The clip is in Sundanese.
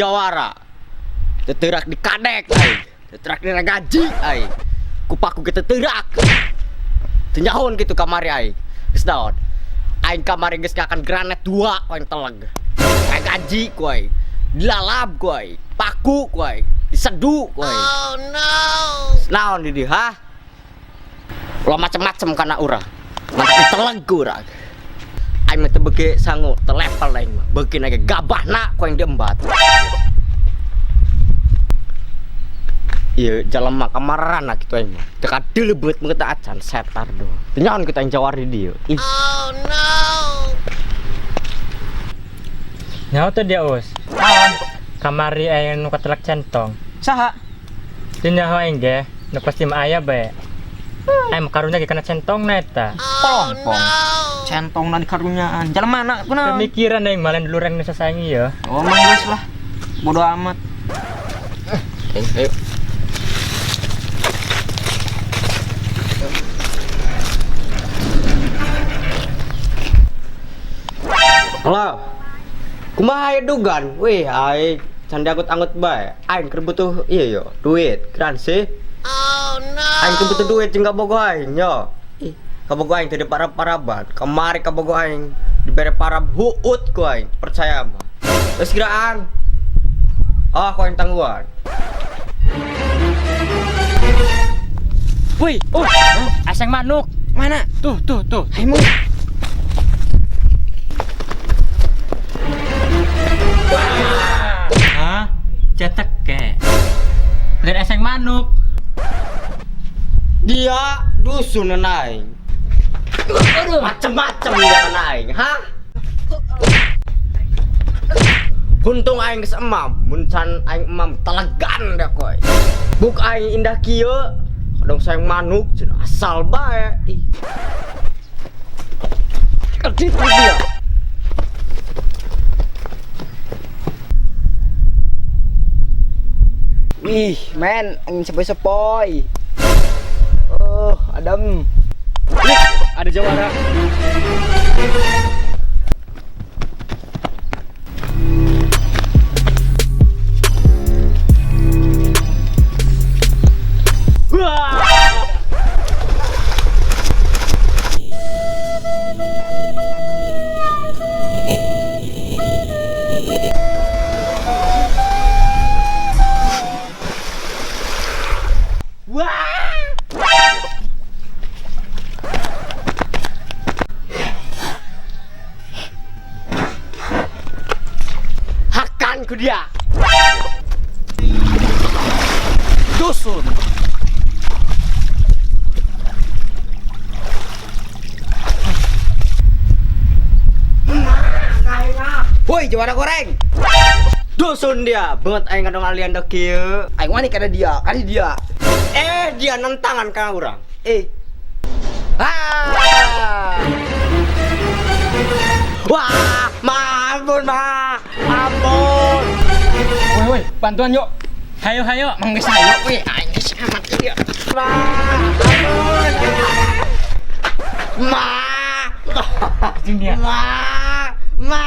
Jawara. Teu teurak di kadek aing. Teu teurak di gaji aing. Ku paku ge teu teurak. Teu nyahoan kitu kamari aing. Geus naon? Aing kamari geus ngakan granat dua ku aing teleg. Kayak gaji ku aing. Dilalap ku aing. Paku ku aing. Disedu ku aing. Oh no. Naon di dieu, hah? Ulah macem-macem kana urang. Mantap diteleg ku urang. Aing mah teu beuki sangu, teu level aing mah. Beuki na ge gabahna ku aing diembat. Ieu jalema kamarana kitu aing mah. Teu kadeuleubeut mun teu acan setar doang. Teu nyaon kitu aing jawar di dieu. Ih. Oh no. Nyaho teh dia us. Naon? Kamari aya nu katelek centong. Saha? Teu nyaho aing ge, nu pasti mah aya bae. Aing mah karunya ge kana centong na eta. Polongpong. Centong na di karunyaan. Jalan mana kunaon? Pemikiran aing mah lain dulur aing nu sasayangi ya. Oh, mah geus lah. Bodo amat. Ayo. Halo. Kumaha aya dugan? Wih, aing can dianggut-anggut bae. Aing keur butuh ieu yo, duit. Keren sih. Oh no. Aing keur butuh duit jeung kabogoh aing yo. Ih, kabogoh aing teu diparab-paraban. Kamari kabogoh aing dibere parab huut ku aing, percaya mah. Geus kiraan. Oh, ku aing tangguhan. Wih, oh, aseng manuk. Mana? Tuh, tuh, tuh. Ayo mau. Hah? Cetek ke. Dan eseng manuk. Dia dusun aing. Aduh, macem-macem dia aing, hah? Untung aing geus emam, mun can aing emam telegan dah koy. Buk aing indah kieu, kadang sayang manuk cenah asal bae. Ih. Kedip dia. Wih, men, angin sepoi-sepoi. Oh, adem. Ih, ada jawara. Wah! Hakan ku dia. Dusun. Woi, jawara goreng. Dusun dia, banget aing ngadong alian dok kieu. Aing wani kada dia, kali dia. Dia nentangan ka urang. Ah! Wah, ma, ampun, ma. Ampun. Woi, woi, bantuan yuk. Hayo, hayo. Mangga sayo, woi, aing geus amat ieu. Ma, ampun. Ma. Anjing dia. Ma. Ma.